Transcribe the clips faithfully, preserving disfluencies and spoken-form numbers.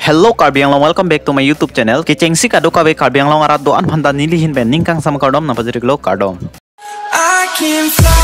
Hello Karbi Anglong, welcome back to my YouTube channel. Kechengsi kadokave Karbi Anglong arat do-an aphanta neli ahin pen ning kangsam kardom nangpajirlo, kardom. I can fly.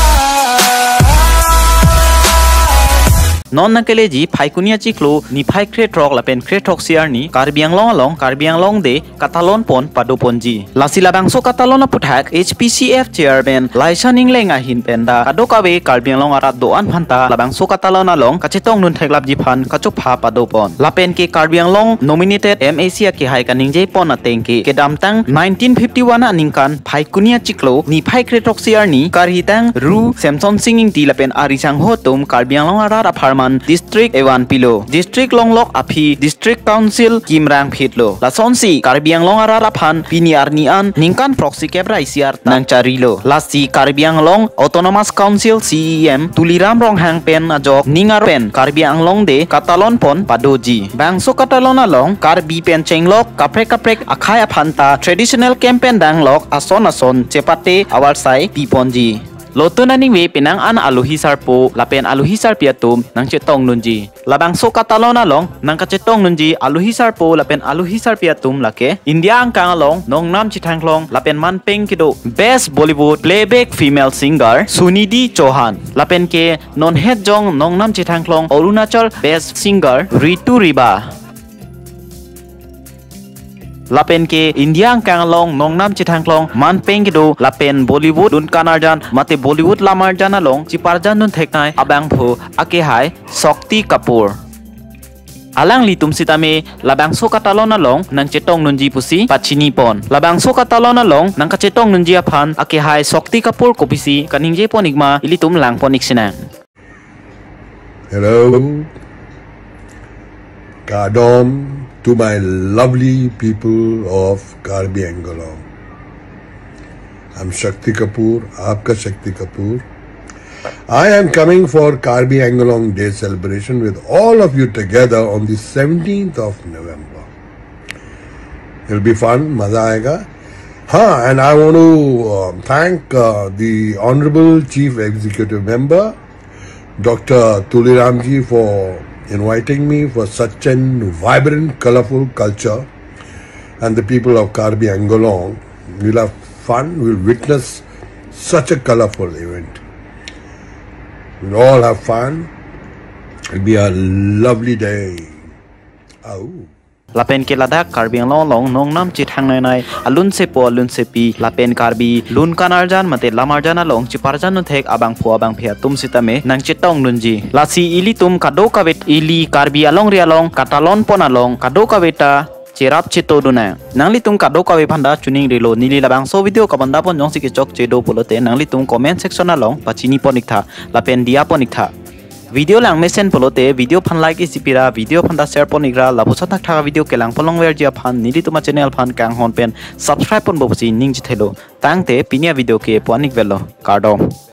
Non nangkeleji Phaikuni achiklo niphai krethrok lapen krethrok-si arni Karbi Anglong along Karbi Anglong Day katalon pon pado ponji. Lasi labangso katalon aputhak H P C F chairman Laishan Engleng ahin penta kadokave Karbi Anglong arat do-an aphanta labangso katalon along kachetongdun theklapji aphan kachopha pado pon. Lapen ke Karbi Anglong nominated M A C akehai kaningje pon ateng ke kedamtang nineteen fifty-one aningkan Phaikuni achiklo niphai krethrok-si arni karhitang Ru Semson Sing Ingti lapen ari sangho atum Karbi Anglong arat apharman district evan pilo. District longlok aphi District Council kimrang phitlo. Lasonsi Karbi Anglong arat aphan pini arni an ningkan throksi kep ra isi arta nangcharilo. Lasi Karbi Anglong Autonomous Council C E M Tuliram Ronghang pen ajok ning arpen Karbi Anglong Day katalon pon padoji. Bangso katalon along Karbi pen chenglok kaprek kaprek akhei aphanta traditional camp pen danglok ason ason chepate avarsai piponji. Lotun aningve penang an alohi sarpo lapen alohi sarpi atum nangchetongdunji. Labangso katalon along nangkachetongdunji alohi sarpo lapen alohi sarpi atum lake India angkang along nongnam chethangklong lapen manpeng kedo Best Bollywood Playback Female Singer Sunidhi Chauhan, lapen ke non hetjong nongnam chethangklong Arunachal Best Singer Ritu Riba, lapen ke India angkang along nongnam chethangklong manpeng kedo lapen Bollywood lun kan arjan mate Bollywood lam arjan along cheparjandun theknei abangphu akehai Shakti Kapoor. Alanglitum sitame labangso katalon along nangchetongdunji pusi pachini pon. Labangso katalon along nangkachetongdunji aphan akehai Shakti Kapoor kopisi kaningje pon ikma ilitum lang pon ik sinang. Hello. Kardom to my lovely people of Karbi Anglong. I'm Shakti Kapoor, आपका शक्ति Kapoor. I am coming for Karbi Anglong Day celebration with all of you together on the seventeenth of November. It'll be fun, मजा आएगा. हाँ, and I want to uh, thank uh, the Honorable Chief Executive Member, Doctor Tuliram ji, for inviting me for such an vibrant, colorful culture, and the people of Karbi Anglong will have fun, will witness such a colorful event. We'll all have fun. It'll be a lovely day. Au. Lapen ke ladak Karbi Anglong along nongnam chethangnei nei alunsepo alunsepi lapen Karbi lun kan arjan mate lam arjan along cheparjandun thek abangphu abangphi atum sitame nangchetongdunji. Lasi ilitum kadokave ili Karbi alongri along katalon pon along kadokaveta cherap chetodun nang. Nanglitum kadokave aphanta choningrilo, neli labangso video kabonda pon jongsi kechokche do pulote nanglitum comment section along pachini pon iktha lapen diya pon iktha. Video langmesen pulote video aphan like isi pira, video aphanta share pon ikra, lapuson thakthak video kelang pon longverji aphan nelitum achannel aphan kanghon pen subscribe ponpo pusi ningjethelo. Tangte pini avideo ke pu-an ikvelo. Kardom.